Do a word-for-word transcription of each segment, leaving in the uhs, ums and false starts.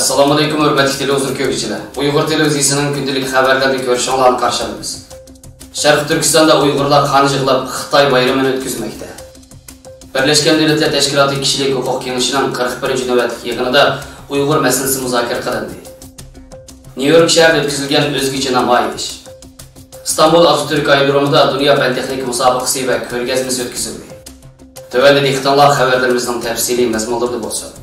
ئەسسالامۇئەلەيكۇم، ھۆرمەتلىك تېلېۋىزور كۆرگۈچىلەر. ئۇيغۇر تېلېۋىزىيىسىنىڭ كۈندىلىك خەۋەرلىرىنى كۆرۈشۈڭلارنى قارشى ئالىمىز. شەرقىي تۈركىستاندا ئۇيغۇرلار قان يىغلاپ خىتاي بايرىمىنى ئۆتكۈزمەكتە. بىرلەشكەن دۆلەتلەر تەشكىلاتى كىشىلىك ھوقۇق كېڭىشىنىڭ قىرىق بىرىنچى نۆۋەتلىك يىغىنىدا ئۇيغۇر مەسىلىسى مۇزاكىرە قىلىندى. نيۇ يورك شەھىرىدە ئۆتكۈزۈلگەن ئۆزگىچە نامايىش. ئىستانبۇل ئاتاتۈرك ئايرودرومىدا دۇنيا پەن تېخنىكا مۇسابىقىسى ۋە كۆرگەزمىسى ئۆتكۈزۈلدى. تۆۋەندە دىققىتىڭلار خەۋەرلىرىمىزنىڭ تەپسىلىي مەزمۇنلىرىدا بولسۇن.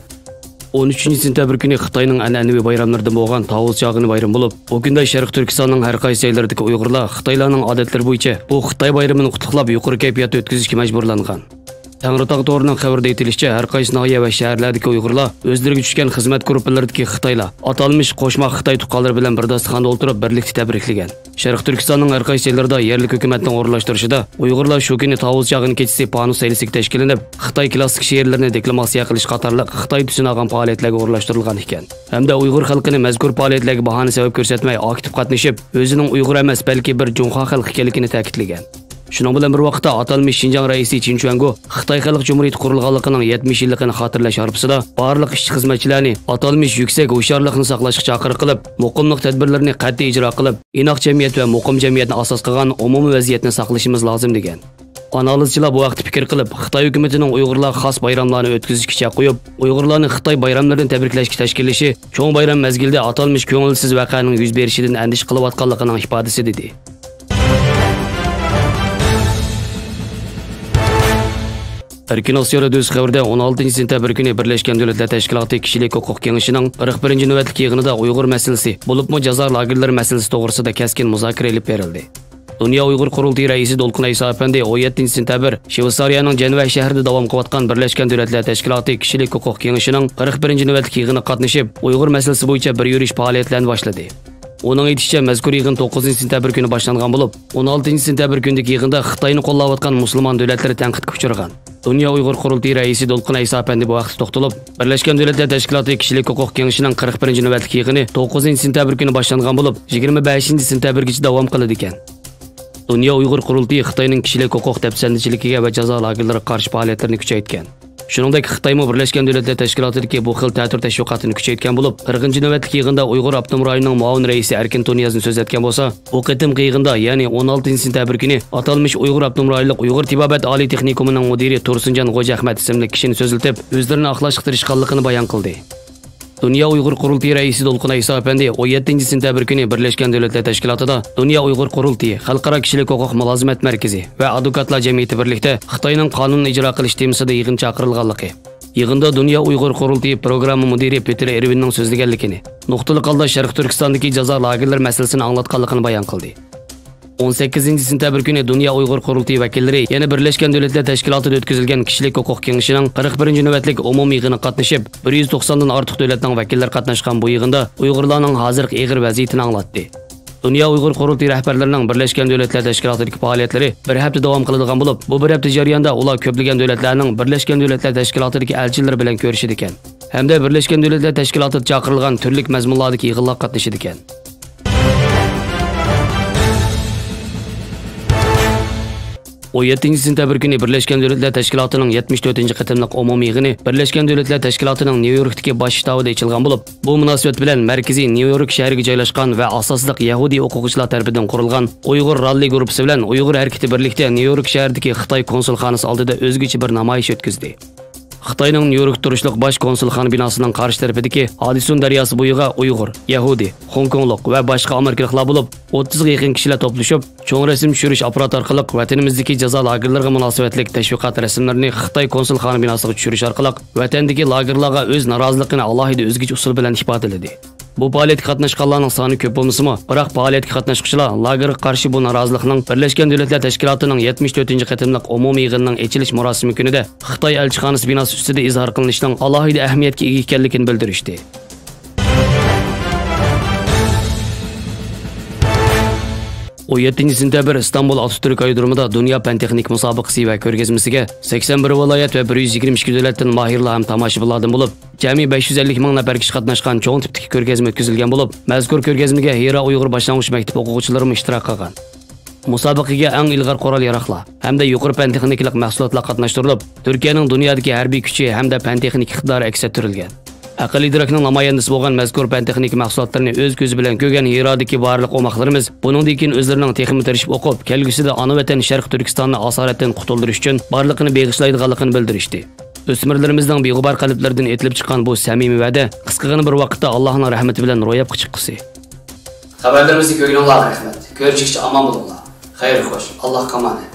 ئون ئۈچىنچى سېنتەبىر كۈنى خىتاينىڭ ئەنئەنىۋى بايراملىرىدىن بولغان تاۋۇز چاغىنى بايرىمى بولۇپ، بۇ كۈندە شەرقىي تۈركىستاننىڭ ھەر قايسى جايلىرىدىكى ئۇيغۇرلار خىتايلارنىڭ ئادەتلىرى بويىچە بۇ خىتاي بايرىمىنى قۇتلۇقلاپ، يۇقىرى كەيپىياتتا ئۆتكۈزۈشكە مەجبۇرلانغان. تەڭرىتاغ تورىنىڭ خەۋىرىدە ئېيتىلىشىچە، ھەر قايسى ناھىيە ۋە شەھەرلەردىكى ئۇيغۇرلار ئۆزلىرىگە چۈشكەن خىزمەت گۇرۇپپىلىرىدىكى خىتايلار ئاتالمىش قوشما خىتاي تۇغقانلىرى بىلەن بىر داستىخاندا ئولتۇرۇپ، بىرلىكتە تەبرىكلىگەن. شەرقىي تۈركىستاننىڭ ھەر قايسى جايلىرىدا يەرلىك ھۆكۈمەتنىڭ ئورۇنلاشتۇرۇشىدا ئۇيغۇرلار شۇ كۈنى تاۋۇز چاغىنى كېچىسى پانۇس سەيلىسىگە تەشكىللىنىپ، خىتاي كلاسسىك شېئىرلىرىنى دېكلاماتسىيە قىلىش قاتارلىق خىتاي تۈسىنى ئالغان پائالىيەتلەرگە ئورۇنلاشتۇرۇلغان ئىكەن. ھەمدە ئۇيغۇر خەلقىنى مەزكۇر پائالىيەتلەرگە باھانە سەۋەب كۆرسەتمەي، ئاكتىپ قاتنىشىپ، ئۆزىنىڭ ئۇيغۇر ئەمەس، بەلكى بىر جۇڭخۇا خەلقى ئىكەنلىكىنى تەكىتلىگەن. شۇنىڭ بىلەن بىر ۋاقىتتا، ئاتالمىش شىنجاڭ رەئىسى چىن چۈەنگو خىتاي خەلق جۇمھۇرىيىتى قۇرۇلغانلىقىنىڭ يەتمىش يىللىقىنى خاتىرىلەش ھارپىسىدا بارلىق ئىشچى-خىزمەتچىلەرنى ئاتالمىش يۈكسەك ھوشيارلىقنى ساقلاشقا چاقىرىق قىلىپ، مۇقىملىق تەدبىرلىرىنى قەتئىي ئىجرا قىلىپ، ئىناق جەمئىيەت ۋە مۇقىم جەمئىيەتنى ئاساس قىلغان ئومۇمىي ۋەزىيەتنى ساقلىشىمىز لازىم، دېگەن. ئانالىزچىلار بۇ ھەقتە پىكىر قىلىپ، خىتاي ھۆكۈمىتىنىڭ ئۇيغۇرلارغا خاس بايراملارنى ئۆتكۈزۈشكە چەك قويۇپ، ئۇيغۇرلارنى خىتاي بايراملىرىنى تەبرىكلەشكە تەشكىللىشى چوڭ بايرام مەزگىلىدە ئاتالمىش كۆڭۈلسىز ۋەقەنىڭ يۈز بېرىشىدىن ئەندىشە قىلىۋاتقانلىقىنىڭ ئىپادىسى، دېدى. ئەركىن ئاسىيا رادىيوسى خەۋىرىدە، ئون ئالتىنچى سېنتەبىر كۈنى بىرلەشكەن دۆلەتلەر تەشكىلاتى كىشىلىك ھوقۇق كېڭىشىنىڭ قىرىق بىرىنچى نۆۋەتلىك يىغىنىدا ئۇيغۇر مەسىلىسى، بولۇپمۇ جازا لاگېرلىرى مەسىلىسى توغرىسىدا كەسكىن مۇزاكىرە ئېلىپ بېرىلدى. دۇنيا ئۇيغۇر قۇرۇلتىيى رەئىسى دولقۇن ئەيسا ئەپەندى ئون يەتتىنچى سېنتەبىر شىۋېتسارىيەنىڭ جەنۋە شەھىرىدە داۋام قىلىۋاتقان بىرلەشكەن دۆلەتلەر تەشكىلاتى كىشىلىك ھوقۇق كېڭىشىنىڭ قىرىق بىرىنچى نۆۋەتلىك يىغىنىغا قاتنىشىپ، ئۇيغۇر مەسىلىسى بويىچە بىر يۈرۈش پائالىيەتلەرنى باشلىدى. ئۇنىڭ ئېيتىشىچە، مەزكۇر يىغىن توققۇزىنچى سېنتەبىر كۈنى باشلانغان بولۇپ، ئون ئالتىنچى سېنتەبىر كۈنىدىكى يىغىندا خىتاينى قوللاۋاتقان مۇسۇلمان دۆلەتلىرى تەنقىدكە ئۇچرىغان. دۇنيا ئۇيغۇر قۇرۇلتىيى رەئىسى دولقۇن ئەيسا ئەپەندى بۇ ھەقتە توختىلىپ، بىرلەشكەن دۆلەتلەر تەشكىلاتى كىشىلىك ھوقۇق كېڭىشىنىڭ قىرىق بىرىنچى نۆۋەتلىك يىغىنى توققۇزىنچى سېنتەبىر كۈنى باشلانغان بولۇپ، يىگىرمە بەشىنچى سېنتەبىرگىچە داۋام قىلىدىكەن. دۇنيا ئۇيغۇر قۇرۇلتىيى خىتاينىڭ كىشىلىك ھوقۇق دەپسەندىچىلىكىگە ۋە جازا لاگېرلىرىغا قارشى پائالىيەتلىرىنى كۈچەيتكەن. شۇنىڭدەك، خىتايمۇ بىرلەشكەن دۆلەتلەر تەشكىلاتىدىكى بۇ خىل تەتۈر تەشۋىقاتىنى كۈچەيتكەن بولۇپ، قىرىقىنچى نۆۋەتلىك يىغىندا ئۇيغۇر ئاپتونوم رايونىنىڭ مۇئاۋىن رەئىسى ئەركىن تۇنىيازنى سۆزلەتكەن بولسا، بۇ قېتىمقى يىغىندا، يەنى ئون ئالتىنچى سېنتەبىر كۈنى ئاتالمىش ئۇيغۇر ئاپتونوم رايونلۇق ئۇيغۇر تېبابەت ئالىي تېخنىكومىنىڭ مۇدىرى تۇرسۇنجان غوجا ئەخمەت ئىسىملىك كىشىنى سۆزلىتىپ، ئۆزلىرىنى ئاقلاشقا تىرىشقانلىقىنى بايان قىلدى. دۇنيا ئۇيغۇر قۇرۇلتىيى رەئىسى دولقۇن ئەيسا ئەپەندى ئون يەتتىنچى سېنتەبىر كۈنى بىرلەشكەن دۆلەتلەر تەشكىلاتىدا دۇنيا ئۇيغۇر قۇرۇلتىيى، خەلقئارا كىشىلىك ھوقۇق مۇلازىمەت مەركىزى ۋە ئادۋوكاتلار جەمئىيىتى بىرلىكتە خىتاينىڭ قانۇننى ئىجرا قىلىش تېمىسىدا يىغىن چاقىرىلغانلىقى، يىغىندا دۇنيا ئۇيغۇر قۇرۇلتىيى پروگرامما مۇدىرى پېتىر ئېرۋىننىڭ سۆزلىگەنلىكىنى، نۇقتىلىق ھالدا شەرقىي تۈركىستاندىكى جازا لاگېرلىرى مەسىلىسىنى ئاڭلاتقانلىقىنى بايان قىلدى. ئون سەككىزىنچى سېنتەبىر كۈنى دۇنيا ئۇيغۇر قۇرۇلتىيى ۋەكىللىرى يەنە بىرلەشكەن دۆلەتلەر تەشكىلاتىدا ئۆتكۈزۈلگەن كىشىلىك ھوقۇق كېڭىشىنىڭ قىرىق بىرىنچى نۆۋەتلىك ئومۇمىي يىغىنىغا قاتنىشىپ، بىر يۈز توقساندىن ئارتۇق دۆلەتنىڭ ۋەكىللىرى قاتناشقان بۇ يىغىندا ئۇيغۇرلارنىڭ ھازىرقى ئېغىر ۋەزىيىتىنى ئاڭلاتتى. دۇنيا ئۇيغۇر قۇرۇلتىيى رەھبەرلىرىنىڭ بىرلەشكەن دۆلەتلەر تەشكىلاتىدىكى پائالىيەتلىرى بىر ھەپتە داۋام قىلىدىغان بولۇپ، بۇ بىر ھەپتە جەريانىدا ئۇلار كۆپلىگەن دۆلەتلەرنىڭ بىرلەشكەن دۆلەتلەر تەشكىلاتىدىكى ئەلچىلىرى بىلەن كۆرۈشىدىكەن ھەمدە بىرلەشكەن دۆلەتلەر تەشكىلاتىدا چاقىرىلغان تۈرلۈك مەزمۇنلاردىكى يىغىنلارغا قاتنىشىدىكەن. ئون يەتتىنچى سېنتەبىر كۈنى بىرلەشكەن دۆلەتلەر تەشكىلاتىنىڭ يەتمىش تۆتىنچى قېتىملىق ئومۇمىي يىغىنى بىرلەشكەن دۆلەتلەر تەشكىلاتىنىڭ نيۇ يوركتىكى باش شتابىدا ئېچىلغان بولۇپ، بۇ مۇناسىۋەت بىلەن مەركىزى نيۇ يورك شەھىرىگە جايلاشقان ۋە ئاساسلىق يەھۇدىي ئوقۇغۇچىلار تەرىپىدىن قۇرۇلغان ئۇيغۇر راللى گۇرۇپپىسى بىلەن ئۇيغۇر ھەرىكىتى بىرلىكتە نيۇ يورك شەھىرىدىكى خىتاي كونسۇلخانىسى ئالدىدا ئۆزگىچە بىر نامايىش ئۆتكۈزدى. خىتاينىڭ نيۇ يوركتا تۇرۇشلۇق باش كونسۇلخانا بىناسىنىڭ قارشى تەرىپىدىكى ئادىسون دەرياسى بويىغا ئۇيغۇر، يەھۇدىي، خوڭكوڭلۇق ۋە باشقا ئامېرىكىلىقلار بولۇپ، ئوتتۇزغا يېقىن كىشىلەر توپلىشىپ، چوڭ رەسىم چۈشۈرۈش ئاپپاراتى ئارقىلىق ۋەتىنىمىزدىكى جازا لاگېرلىرىغا مۇناسىۋەتلىك تەشۋىقات رەسىملىرىنى خىتاي كونسۇلخانا بىناسىغا چۈشۈرۈش ئارقىلىق ۋەتەندىكى لاگېرلارغا ئۆز نارازىلىقىنى ئالاھىدە ئۆزگىچە ئۇسۇل بىلەن ئىپادىلىدى. بۇ پائالىيەتكە قاتناشقانلارنىڭ سانى كۆپ بولمىسىمۇ، بىراق پائالىيەتكە قاتناشقۇچىلار لاگېرغا قارشى بۇ نارازىلىقنىڭ بىرلەشكەن دۆلەتلەر تەشكىلاتىنىڭ يەتمىش تۆتىنچى قېتىملىق ئومۇمىي يىغىنىنىڭ ئېچىلىش مۇراسىمى كۈنىدە خىتاي ئەلچىخانىسى بىناسى ئۈستىدە ئىزھار قىلىنىشىنىڭ ئالاھىدە ئەھمىيەتكە ئىگە ئىكەنلىكىنى بىلدۈرۈشتى. ئون يەتتىنچى سېنتەبىر ئىستانبۇل ئاتاتۈرك ئايرودرومىدا دۇنيا پەن تېخنىكا مۇسابىقىسى ۋە كۆرگەزمىسىگە سەكسەن بىر ۋىلايەت ۋە بىر يۈز يىگىرمە ئىككى دۆلەتتىن ماھىرلار ھەم تاماشىبىنلاردىن بولۇپ، جەمئىي بەش يۈز ئەللىك مىڭ نەپەر كىشى قاتناشقان چوڭ تىپتىكى كۆرگەزمە ئۆتكۈزۈلگەن بولۇپ، مەزكۇر كۆرگەزمىگە ھىرا ئۇيغۇر باشلانغۇچ مەكتىپى ئوقۇغۇچىلىرىمۇ ئىشتىراك قىلغان. مۇسابىقىگە ئەڭ ئىلغار قورال-ياراغلار ھەمدە يۇقىرى پەن-تېخنىكىلىق مەھسۇلاتلار قاتناشتۇرۇلۇپ، تۈركىيەنىڭ دۇنيادىكى ھەربىي كۈچى ھەمدە پەن-تېخنىكا ئىقتىدارى ئەكس ئەتتۈرۈلگەن. ئەقلىي ئىدراكنىڭ نامايەندىسى بولغان مەزكۇر پەن-تېخنىكا مەھسۇلاتلىرىنى ئۆز كۆزى بىلەن كۆرگەن ھىرادىكى بارلىق ئوماقلىرىمىز بۇنىڭدىن كېيىن ئۆزلىرىنىڭ تېخىمۇ تىرىشىپ ئوقۇپ، كەلگۈسىدە ئانا ۋەتەن شەرقىي تۈركىستاننى ئاسارەتتىن قۇتۇلدۇرۇش ئۈچۈن بارلىقىنى بېغىشلايدىغانلىقىنى بىلدۈرۈشتى. ئۆسمۈرلىرىمىزنىڭ بىغۇبار قەلبلىرىدىن ئېتىلىپ چىققان بۇ سەمىمىي ۋەدە قىسقىغىنا بىر ۋاقىتتا ئاللاھنىڭ رەھمىتى بىلەن روياپقا چىققۇسى. خەۋەرلىرىمىزنى كۆرگىنىڭلارغا رەھمەت. كۆرۈشكىچە ئامان بولۇڭلار. خەير خوش. ئاللاھقا ئامانەت.